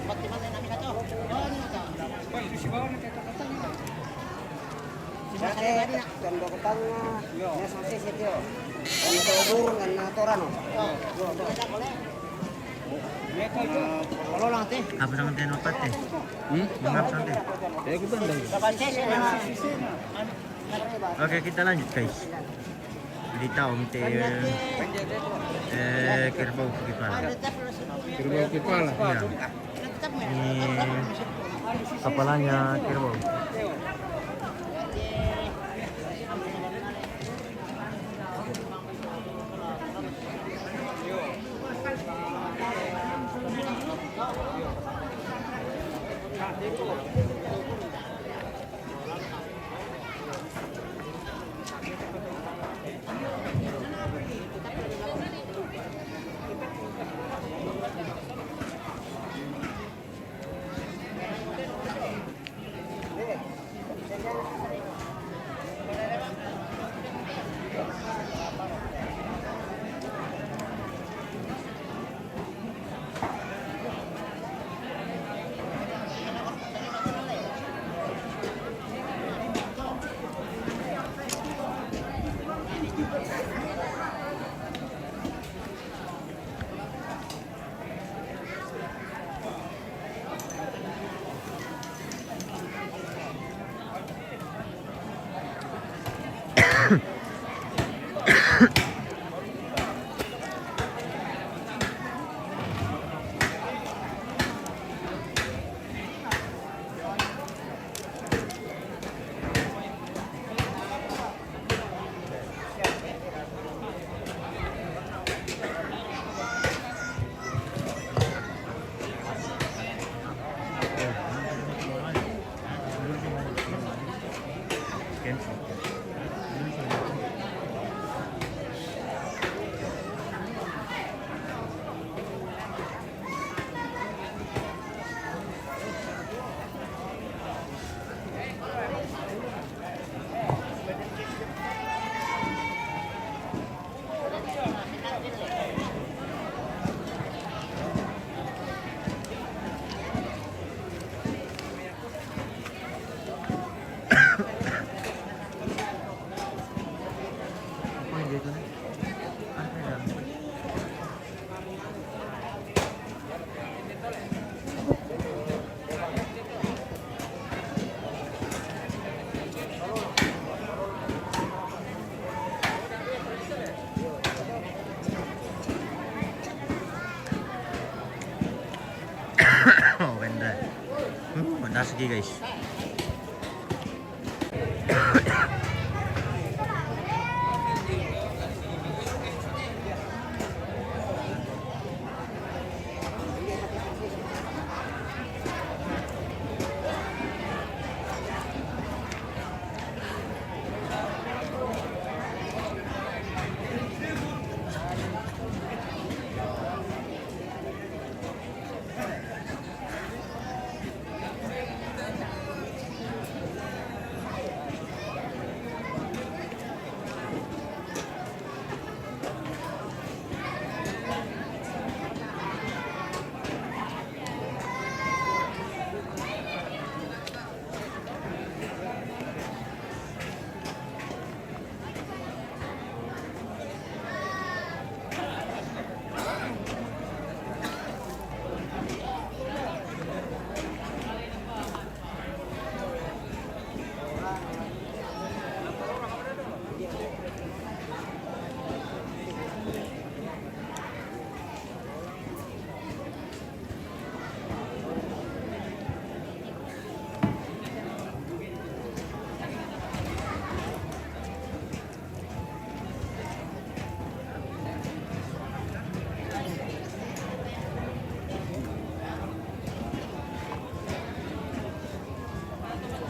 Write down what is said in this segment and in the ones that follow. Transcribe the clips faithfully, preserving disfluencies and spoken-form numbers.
Dati, kan dokotang, ya, sosis itu. Kan bubur, kan atoran, oh. Apa sangat yang dapat, eh? Hmm? Maaf, santai. Eh, kita ndak. Oke, kita lanjut, guys. Di tahu, eh, kerbau kepala. Kerbau kepala? Iya. Ini kepalanya kerbau. Oh, benda. Hmm, benda segi, guys.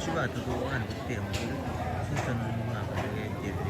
Coba tuh, tuh, kan, kecil. Susah nunggu apa, kayak gitu.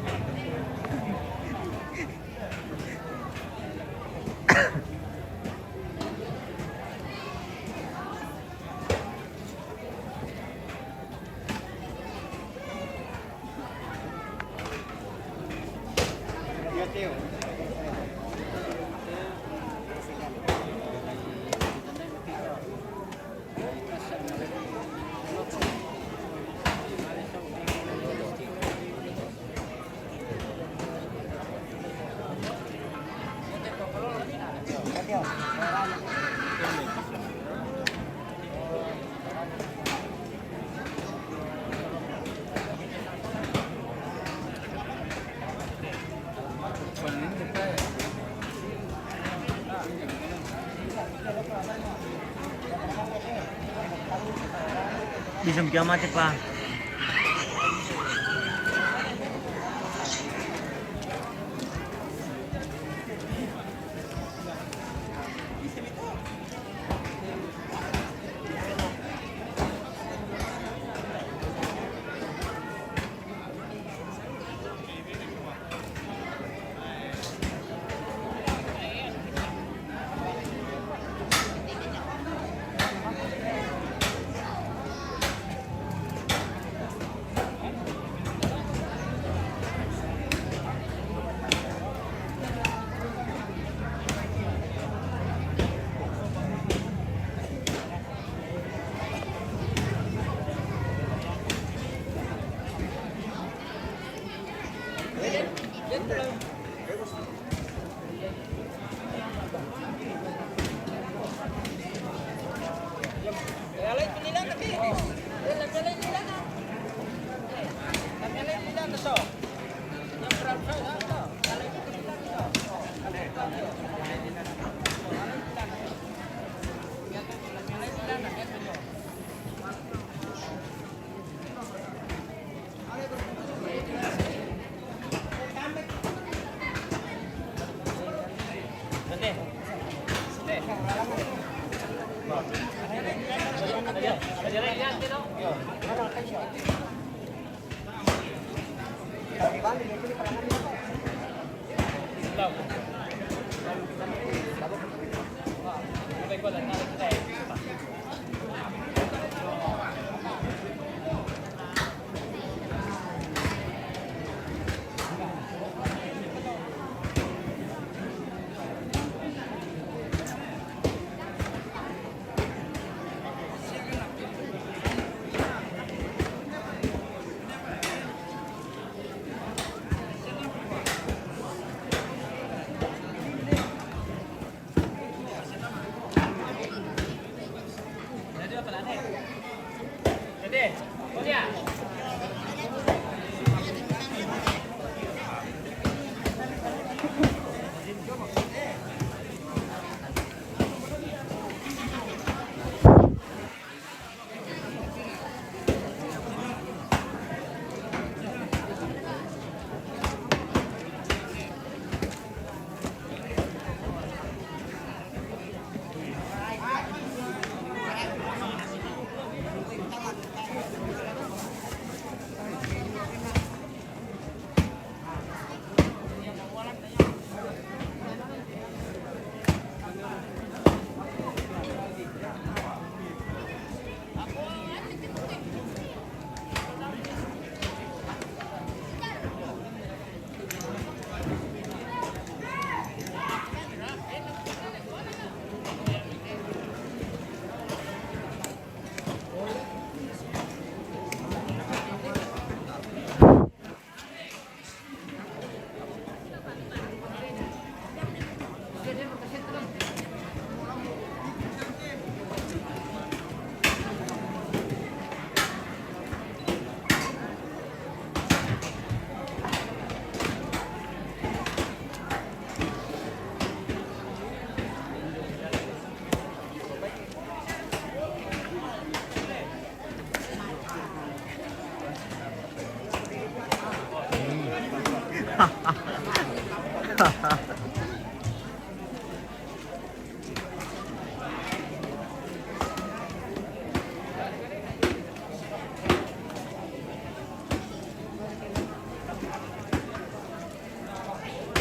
Bisa bikin mati, Pak.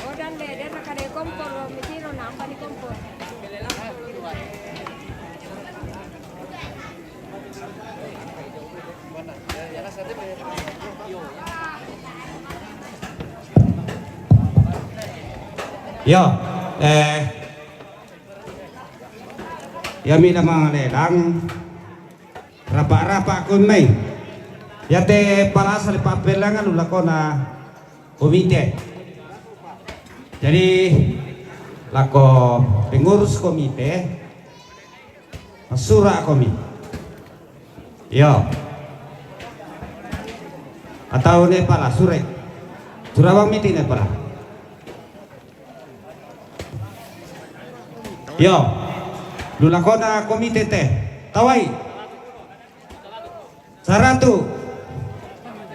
Odan de, de raka de kompor, mi tiro na amba ni kompor. Yo, eh, ya mi la mangalelang, rapa-rapa kun mai. Ya te palasa le papelang lu lakona komite. Jadi, Lako pengurus komite, sura' komi. Iyo. Atau ne pala sure'. Sura' bang miti ne pala. Iyo. Lu lakona komite te. Tawai. Saratu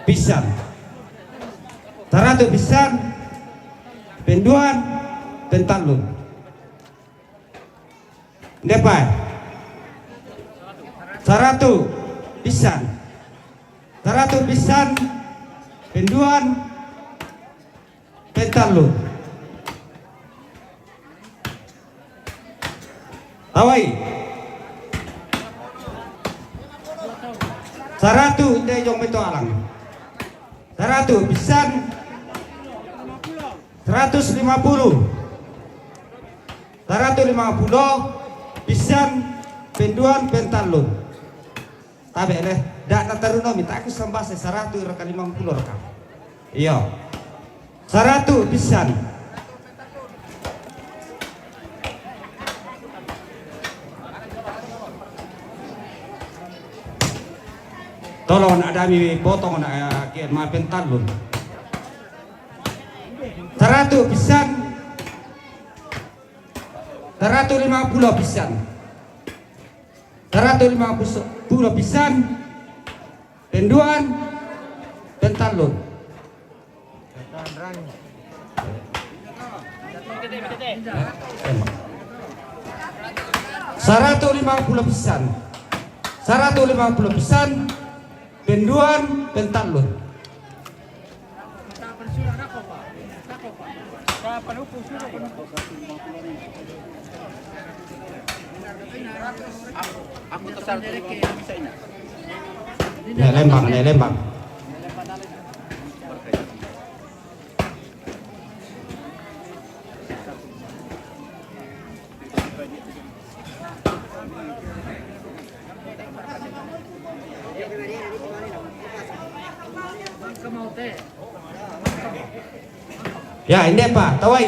pissan. Saratu pissan. Penduan, pentallun. Ndepa. Saratu pissan. Saratu pissan. Penduan, pentallun. Tawai. Saratu, inde jong meto alang. Saratu pissan. Seratus lima puluh. Saratu lima puluh pissan, penduan, pentallun. Tabe' le, da' nataruno mi, ta'ku sambase saratu ira ka limang pulo raka. Iyo. Saratu pissan. Tolong nak dami potong nak, eh, ke ma pentallun. Saratu pissan. Saratu lima pulo pissan. Saratu lima pulo pissan. Penduan, pentallun. Saratu lima pulo pissan. Saratu lima pulo pissan. Penduan, pentallun. Ne lembang, ne lembang. Ya, inde pa, tawai.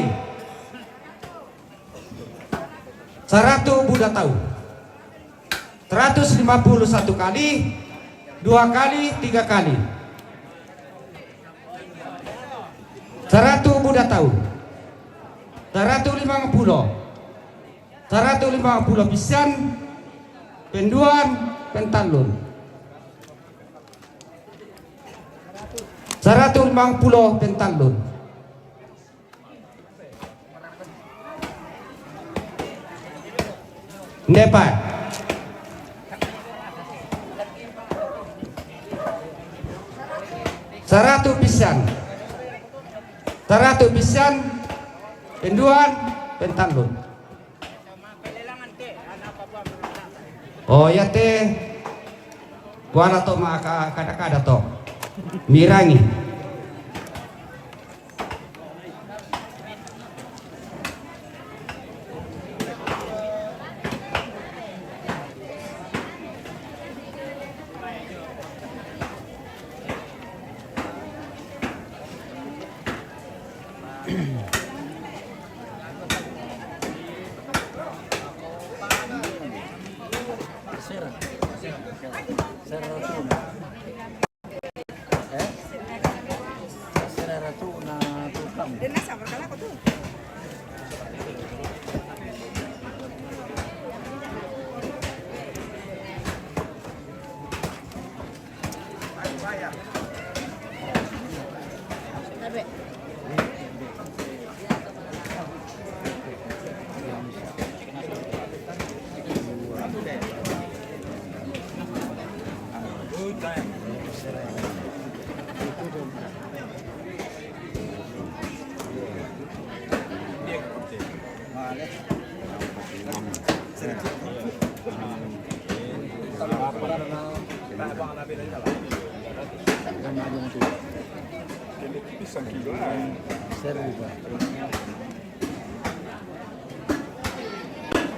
Saratu buda tau. Seratus lima puluh satu kali, dua kali, tiga kali. Saratu buda tau. Saratu limang pulo. Saratu limang pulo pissan, penduan, pentallun. Saratu limang pulo pentallun. Ndepa. Saratu pissan. Saratu pissan. Penduan, pentallun. Oh, iya te. Kuala to ma ka-, kada-kada to. Mirangi. Sera. Sera Ratuna. Eh? Sera Ratuna tukang. Seru, Pak.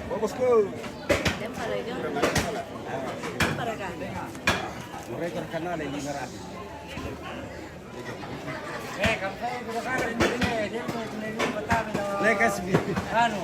Bagus, Ko. Mereka terkenal di Merapi. Lekas bi. Anu.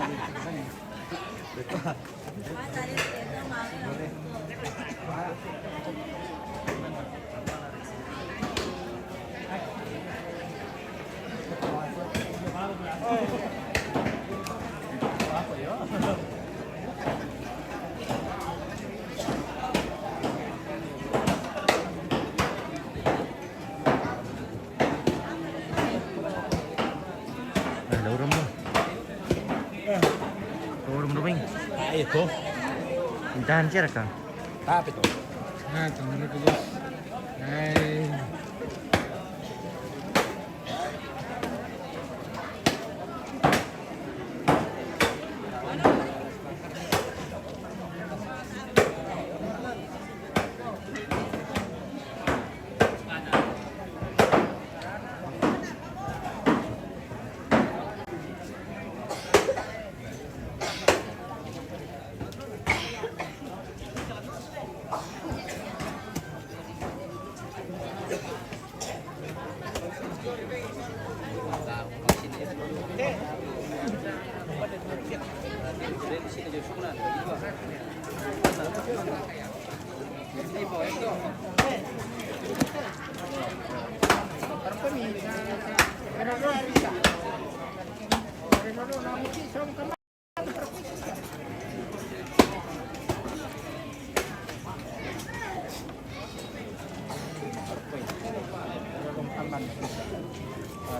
Ay, laurang mo. Laurang mo, Bing. Ay, ito. Pintahan siya ka. Tapit, oh. Ah, ito, ano ko, boss? Ay.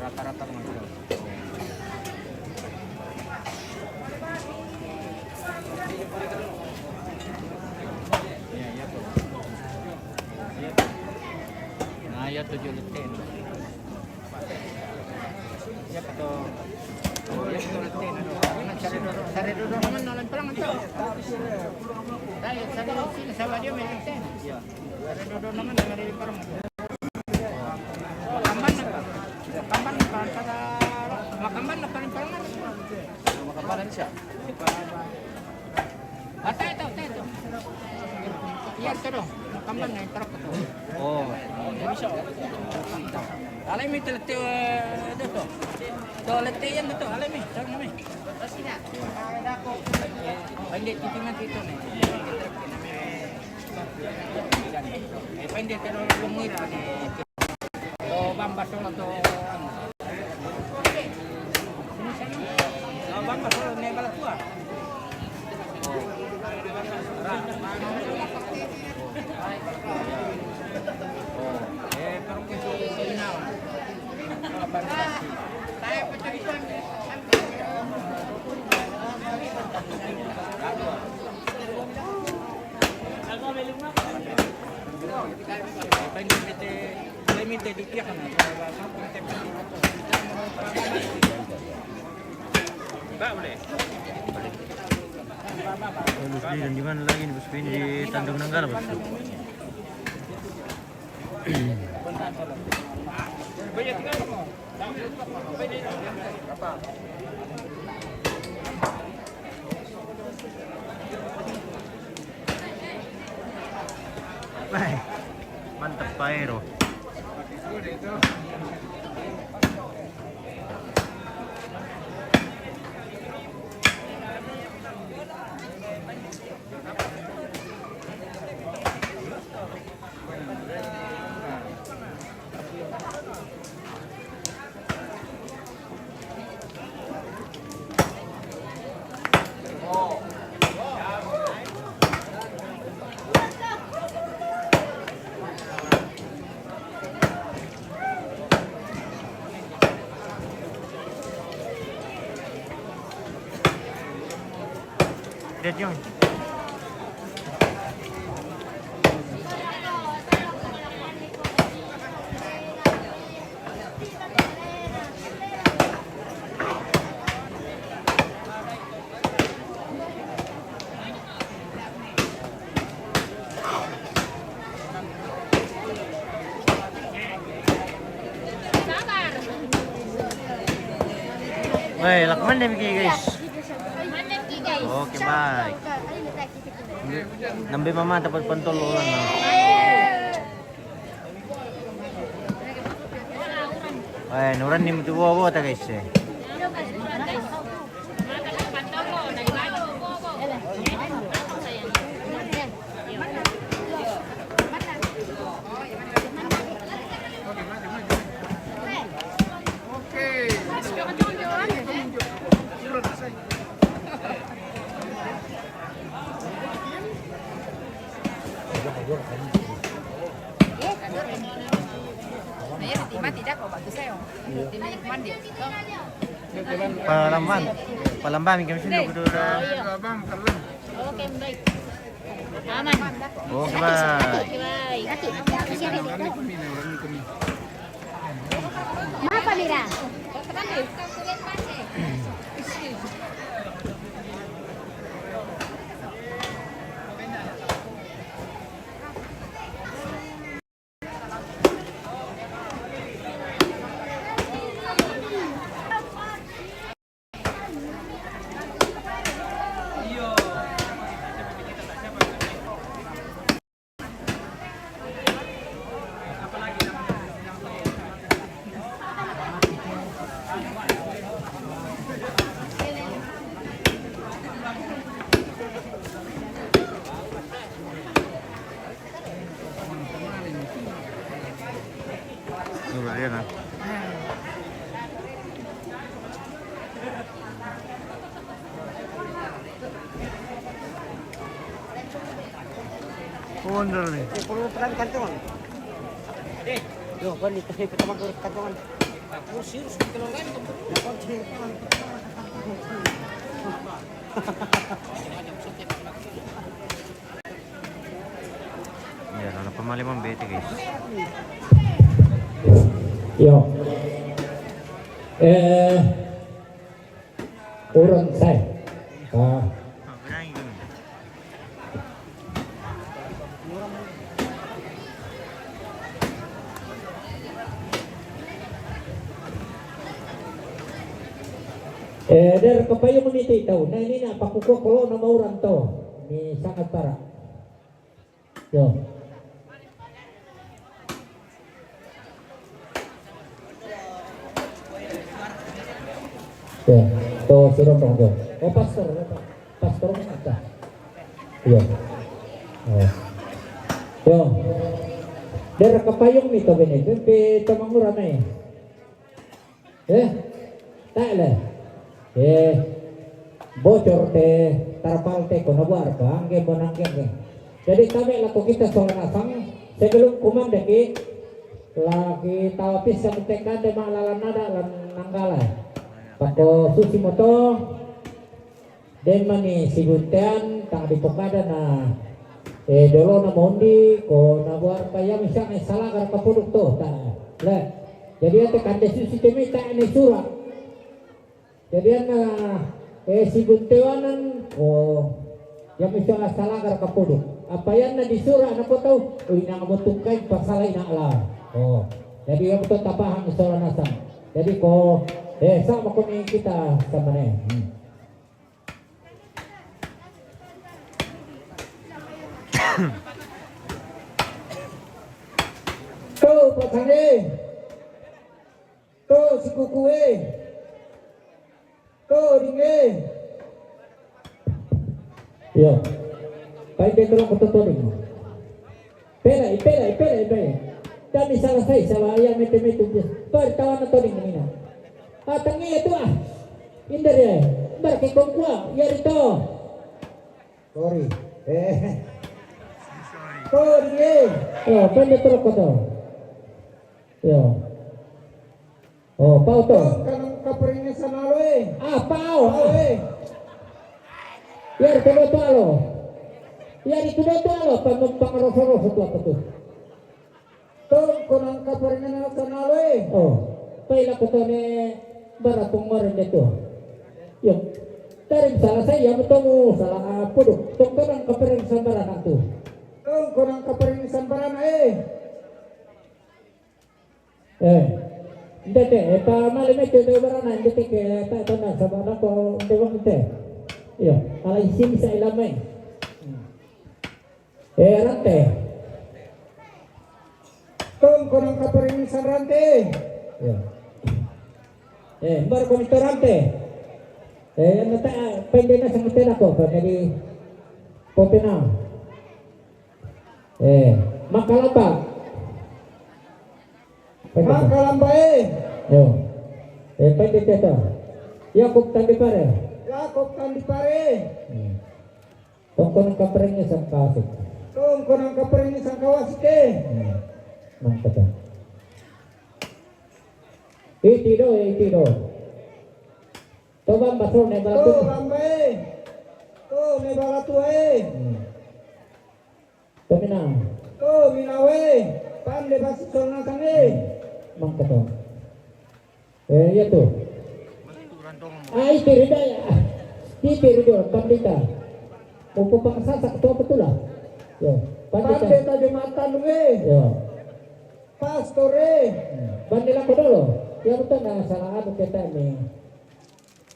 Rata-rata mga ito. Yan, yan po. Yan po. Na, yan po, Juliet, eh, no? Iya, betul. Iya, betul, betul. Saridudo, saridudo naman, nalang pa lang ito. Dahil saridudo, sinasawa niyo, may ito. Iya. Saridudo naman, may ito. Makamban na pa. Makamban na pa. Makamban na pa rin, parang ano. Makamban na siya. Ata ito, ata ito. Iya, ito daw. Makamban na yung truck ito. Oh. Alay mi, talati, eh, ito to. Ito, alati yan ito. Alay mi, sarang na mi. Hindi, titingnan dito na eh. Eh, pa hindi, pero lumit. To, bamba, solo to. To, bamba, solo, ne, bala tua. Bos Pin, di mana lagi nih, Bos Pin? Di Tanjung Nanggala, Bos. Ay, mantap, Paero. Lihat, Jong. Weh, lakman deh, Miki, guys. Oke, bye. Nambe mama dapat pentol ulang, no? Eh, nuran ni mutu bobo ta guys, eh. Palamban. Palamban kami sini dulu. Oke, baik. Aman. Oke, baik. Oke, baik. Mapa, mira. Coba lihat, nah. Under nih. Yo, kan itu sih pertama gue kantongan. Ya, lalu pemaliman B T, guys. Yo. Eh, orang saya. Ah. Eh, der kapayung ni ti tau. Nah, ini nak pakuko kalau nama orang tu. Ni sangat parah. Yo. Yo, to suruh dong, yo. Oh, pastor, pastor mana? Yo. Oh. Yo. Der kapayung ni to bini, bini to manguran eh. Eh, tak le. Eh, bocor te, tarpal te, ko nabuar ka, angge mo nangge angge. Jadi kami laku kita soal nasang, sebelum kuman deki, lagi tawapis yang tekan de mak lalan nada lan nanggala. Pako susi moto, Demani sibuntean tang di pokada na, eh, dolo na mondi ko na buar payam isang eh salagar kapuduk to ta le. Jadi ate kande susi temita ne sura. Jadi anna, eh, sibuntewanan ko yang isang salagar kapuduk. Apa yang na di sura na ko tau? Ui na motukai pasala ina la. Oh. Jadi yang betul tapahang soal nasang. Jadi ko, eh, sama ko ni kita sama ne. Hmm. To pasane. To sikuku e. To dinge. Yo. Pai de tolong ko to ding. Pela, pela, pela, pela. Kami salah saya, salah ayah mete-mete dia. Pai tawana to ding mina. Ah, tangi ya tu ah. Inder ya. Bar ke kongkua, ya rito. Sorry. Eh. Sorry, eh. Yo, pende terus ko to. Yo. Oh, pau to. Kanang kaperinge sanalo eh. Ah, pau. Pau eh. Ya, itu betul lo. Ya, itu betul lo. Pang-, pangaroso-roso tu apa tu? Tong konang kaparingan anak sanalo eh. Oh, pai la kotone bara pongorende tu. Yo. Tarim salah saya, ya, betul, salah apa tu? Tong konang kaparing sambarana tu. Tong konang kaparing sambarana eh. Eh. Ndete, eh, pa male mete de barana, ndete ke ta tona sabana ko de wang te. Yo, ala isim sa ilamai. Hmm. Eh, rante. Tong konang kaparing san rante. Ya. Eh, baru kami terante. Eh, yang nata pendena sama tena ko, pamedi popena. Eh, makalamba. Makalamba, eh. Yo. Eh, pendeta. Yakub Tandipare. Yakub Tandipare. Hmm. Tongko nang kaprenge sangkawasik. Tongko nang kaprenge sangkawasik, eh. Hmm. Nang kata. Iti do, iti do. Tobamba so ne bala tu. Tobamba, eh. To ne bala tu, eh. Hmm. Tominang. Tominawe. Pande basi sona sange. Mangkato. Eh, iya tu. Ah, iti rida ya. Iti rida, pandita. Upu pakasasak tu apa tu lah? Yo, pandita. Pandita Jumatan we. Yo. Pastor, eh. Bandi lako dulu. Ya, betul, nah, salah anu kita ni.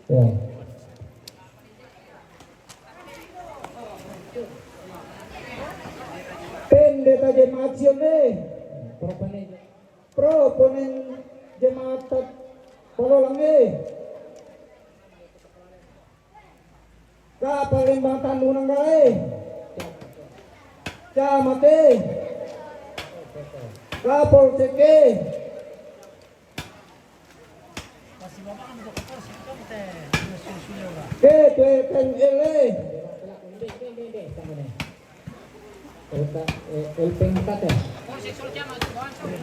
Ya. Pendeta jemaat Sion, eh. Proponen. Proponen jemaat Palolang, eh. Ka Palembang Tandu Nanggala, eh. Camat, eh. Kapolsek, eh. Ketua P N L, eh. Kota, eh, L P N K T.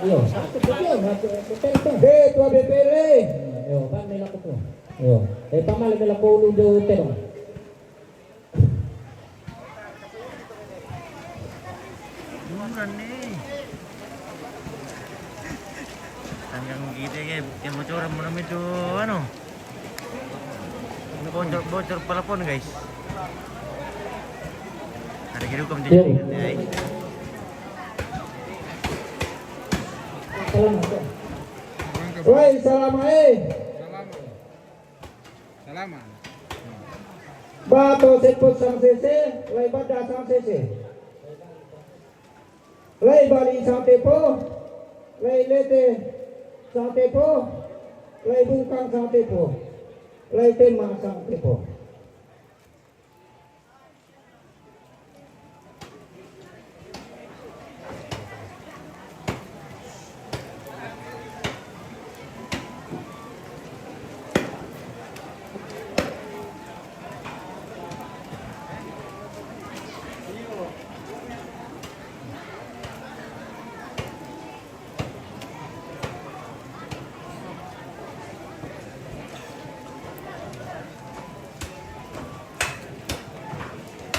Iyo, satu tu, iyo, satu, satu, satu. Ketua B P L, eh. Iyo, kan mela ko tu. Iyo. Eh, pamale mela ko ulu do tedong. Bulan ni. Tanggang kita ke, yang bocoran mana itu, anu. Bocor, bocor plafon, guys. Ada hidup kamu di sini, guys. Woi, salam, eh. Salam. Bato seput sang sese, lai bada sang sese. Lai bali sang tepo, lai lete sang tepo, lai bungkang sang tepo, lai tema sang tepo.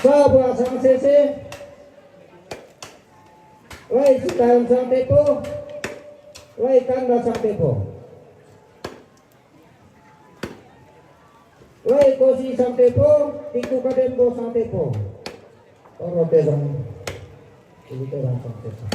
Sabua sang sese. Lai Sitaun sang tepo. Lai Kanda sang tepo. Lai Kosi sang tepo. Tiku Kadembo sang tepo. Oro tebang. Ulu tebang sang tepo.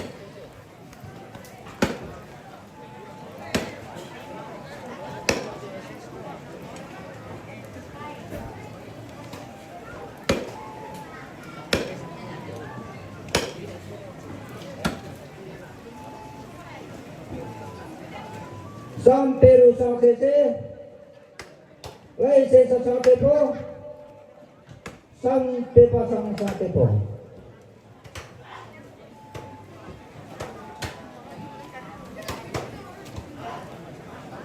Samperu sang sese, lai sesa sang tepo, sampepa sang sang tepo.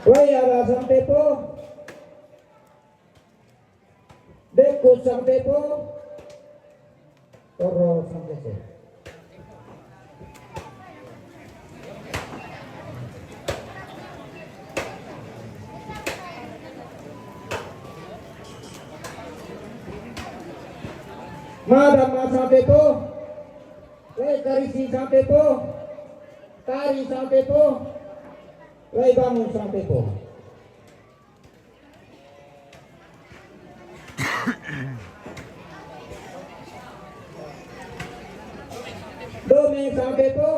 Lai ara sang tepo, Deku sang tepo, Toro sang tepo. Madam sang tepo, lai Karisi sang tepo, Tari sang tepo, lai Bangun sang tepo. Domeng sang tepo,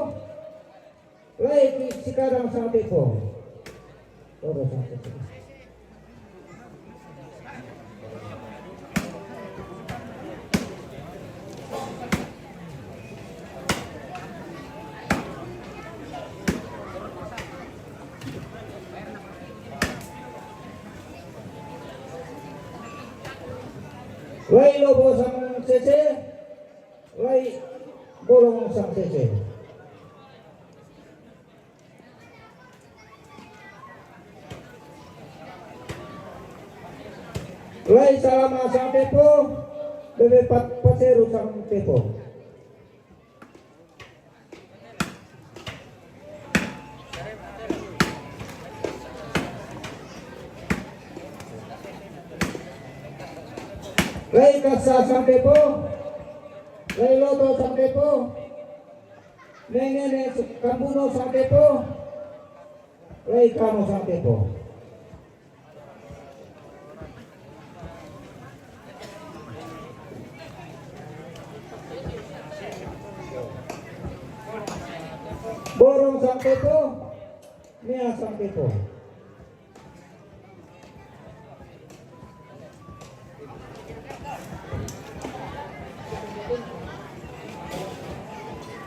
lai Sikadang sang tepo. Toro sang tepo. Lai Lobo sang sese, lai Bolong sang sese. Lai Salama sang tepo, bebe pat paseru sang tepo. Lai Kasa sang tepo, lai Loto sang tepo, nengene Kambuno sang tepo, lai Kamo sang tepo. Borong sang tepo, mea sang tepo.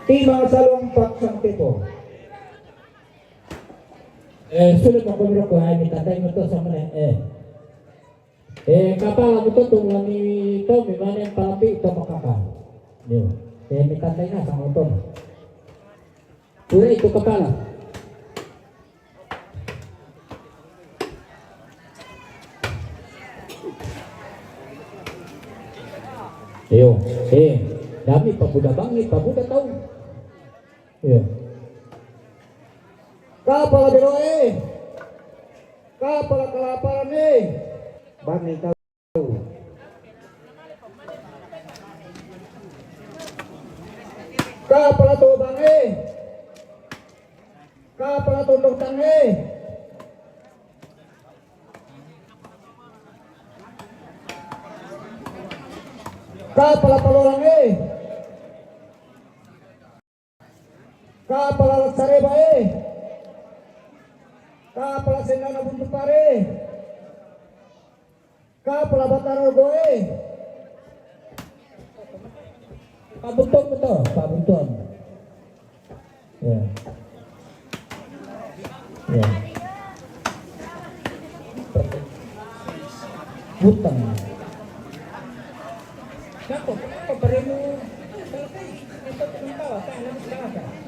Timang salong pat sang tepo. Eh, sulit mo kumiro ko ay mitandai mo to sa muna. Eh. Eh, kapala mo to, tong lami to, mi mane palambi to makaka. Yo. Eh, mitandai na sa mo to. Pura ito kapala. Yo. Eh, dami pabuda bangi, pabuda tau. Iya. Kapala belo e. Kapala kalaparan e. Bani tau. Kapala tobang e. Kapala tondong tang e. Kapala palolang e. Kapala Sareba e. Kapala Sendana Buntu Pare. Kapala Batara Goe. Pabunton mo to, pabunton. Ya. Ya. Butang. Nako, kenapa barimu?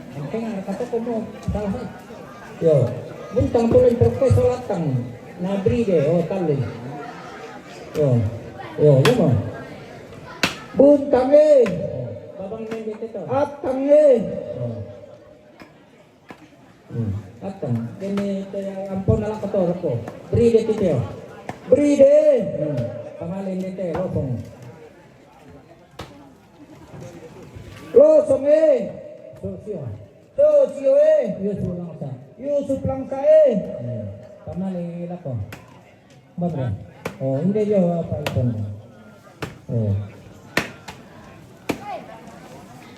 Ang kaya nga, nakatoko mo, salah. Yo, buntang tuloy professor atang na bride, o, tali. Yo, yo, yun mo. Buntang e. Babang nang dito to. Atang e. Yo. Hmm. Atang, kini kaya ampon na lang kato, ko. Bride titiyo. Bride. Hmm. Pangalin dito, losong. Losong e. Sosyo. Sosyo e. Yusuf Langsa. Yusuf Langsa e. Hmm. Pangalin ako. Mabra. O, hindi yo apa ito. O.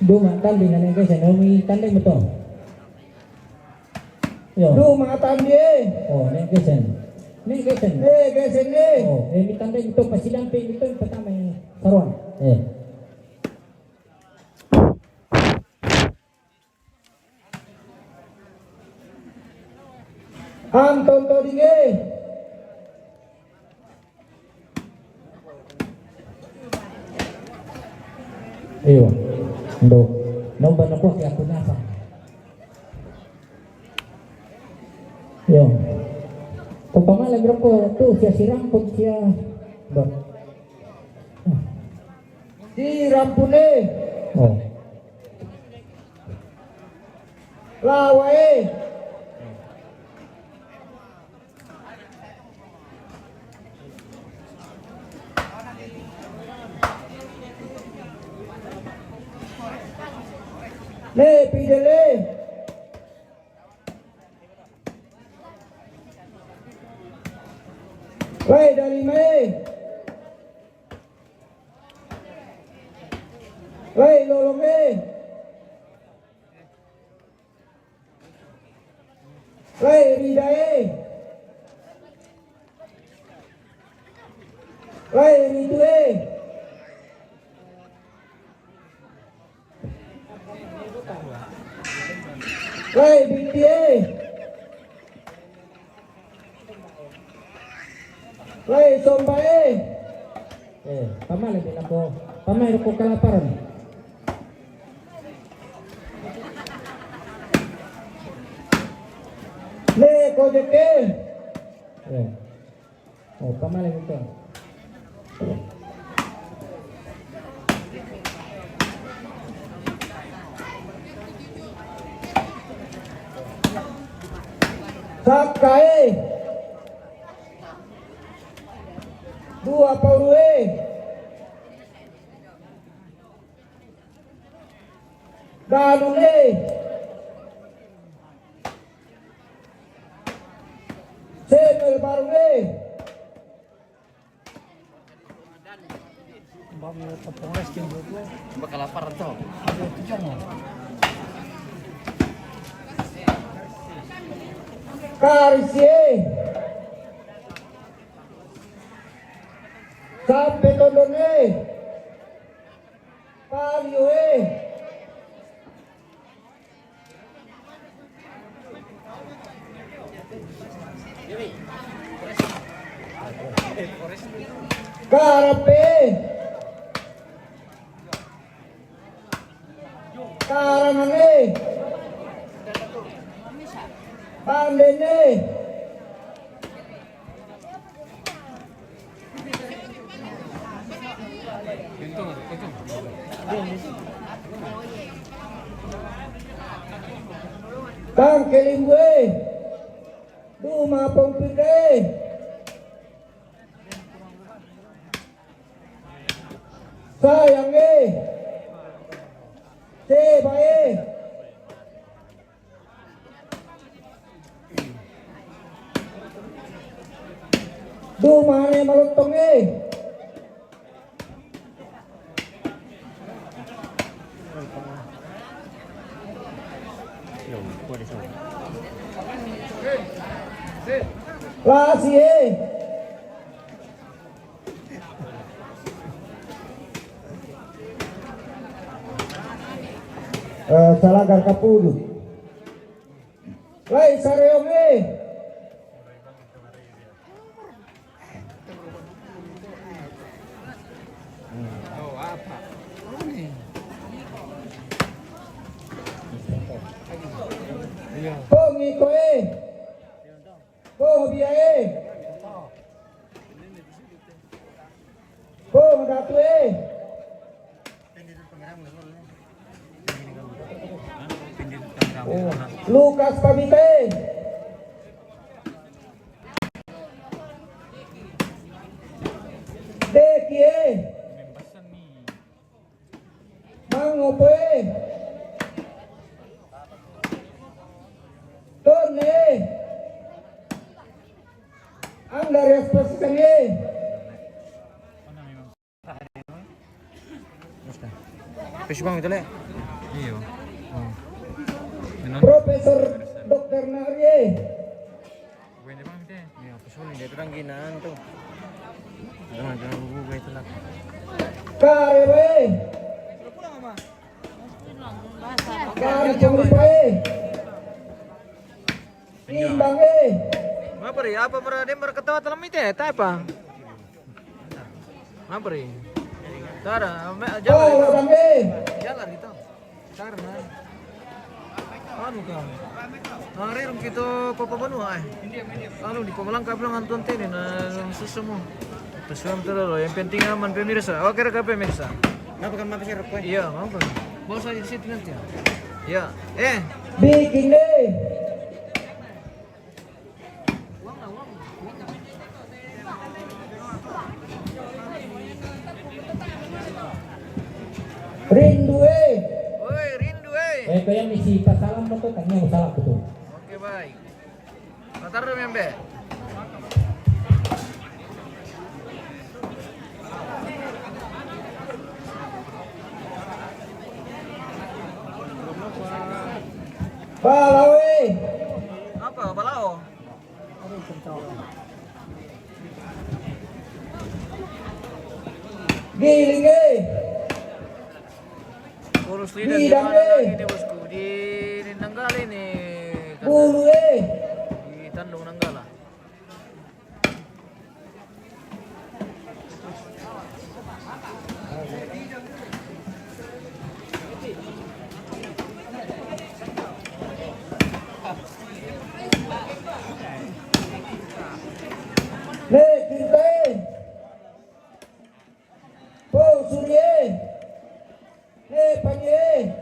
Duma tanding na nengkesen, o, mi tanding mo to. Yo. Duma tanding e. O, nengkesen. Nengkesen. Nengkesen e. O, e, mi tanding mo to, pasidamping mo to, patama yung saruan. E. Anton Toding e. Iyo. Ndo. Nomba na kwa kaya kunasa. Iyo. Ko pangalan roko tu siya sirang pun siya. Ndo. Sirang pun e. O. Lawa e. Le pidele. Lai Dalima e. Lai Lolong e. Lai Rida e. Lai Ritu e. Lai Binti e. Lai Somba e. Eh, pamale bila ko, pamai ko kalaparan. Le ko jeke. Eh. Oh, pamale ko. Sakae. Dua paurue. Danune. Semel barune. Bakal lapar tuh. Karisie. Sampe tondone. Palio e. Karape. Karangane. Pandene. Tangke limbue. Duma pompike. Sayange. Sebae. Dumane malottonge. Lasie. Eh, Salagar Kapulu. Lai Sareonge. Pongi koe. Pongi biae. Pongi datue. Lukas Pamite. Dekie. Mangopoe. Tone. Andarias Pasitane. Pes bang itu, Le. Iyo. Oh. Profesor Doktor Narie. Bukan dia bang, dia. Iya, pes bang, dia tu orang Ginan tu. Jangan, jangan bubu itu lah. Kare, weh. Kare, cuma, weh. Imbang, eh. Ngapa, Ri? Apa mera-, dia mera ketawa dalam itu, eh? Tak apa. Ngapa, Ri? Tak ada. Me-, jalan. Oh, Bang, eh. Jalan kita. Karena anu kan. Hari rung kita papa banua, eh. Anu di Pamalangka bilang antuan tene na susah mo. Terus terus lo. Yang penting aman, pemirsa. Oke, rekam, pemirsa. Ngapa kan mampir sih, Rok? Iya, ngapa? Bawa saja di situ nanti, ya. Iya. Eh. Bikin deh. Rindu, eh. Woi, rindu, eh. Eh, kau yang misi pasalam betul, tanya salam betul. Oke, baik. Matar dulu, Membe. Balawe. Apa? Balao? Giling, eh. Kurus lidah di mana lagi ini, bosku? Di, di Nanggala ini. Bulu, eh. Di Tanjung Nanggala. Hey, Panye.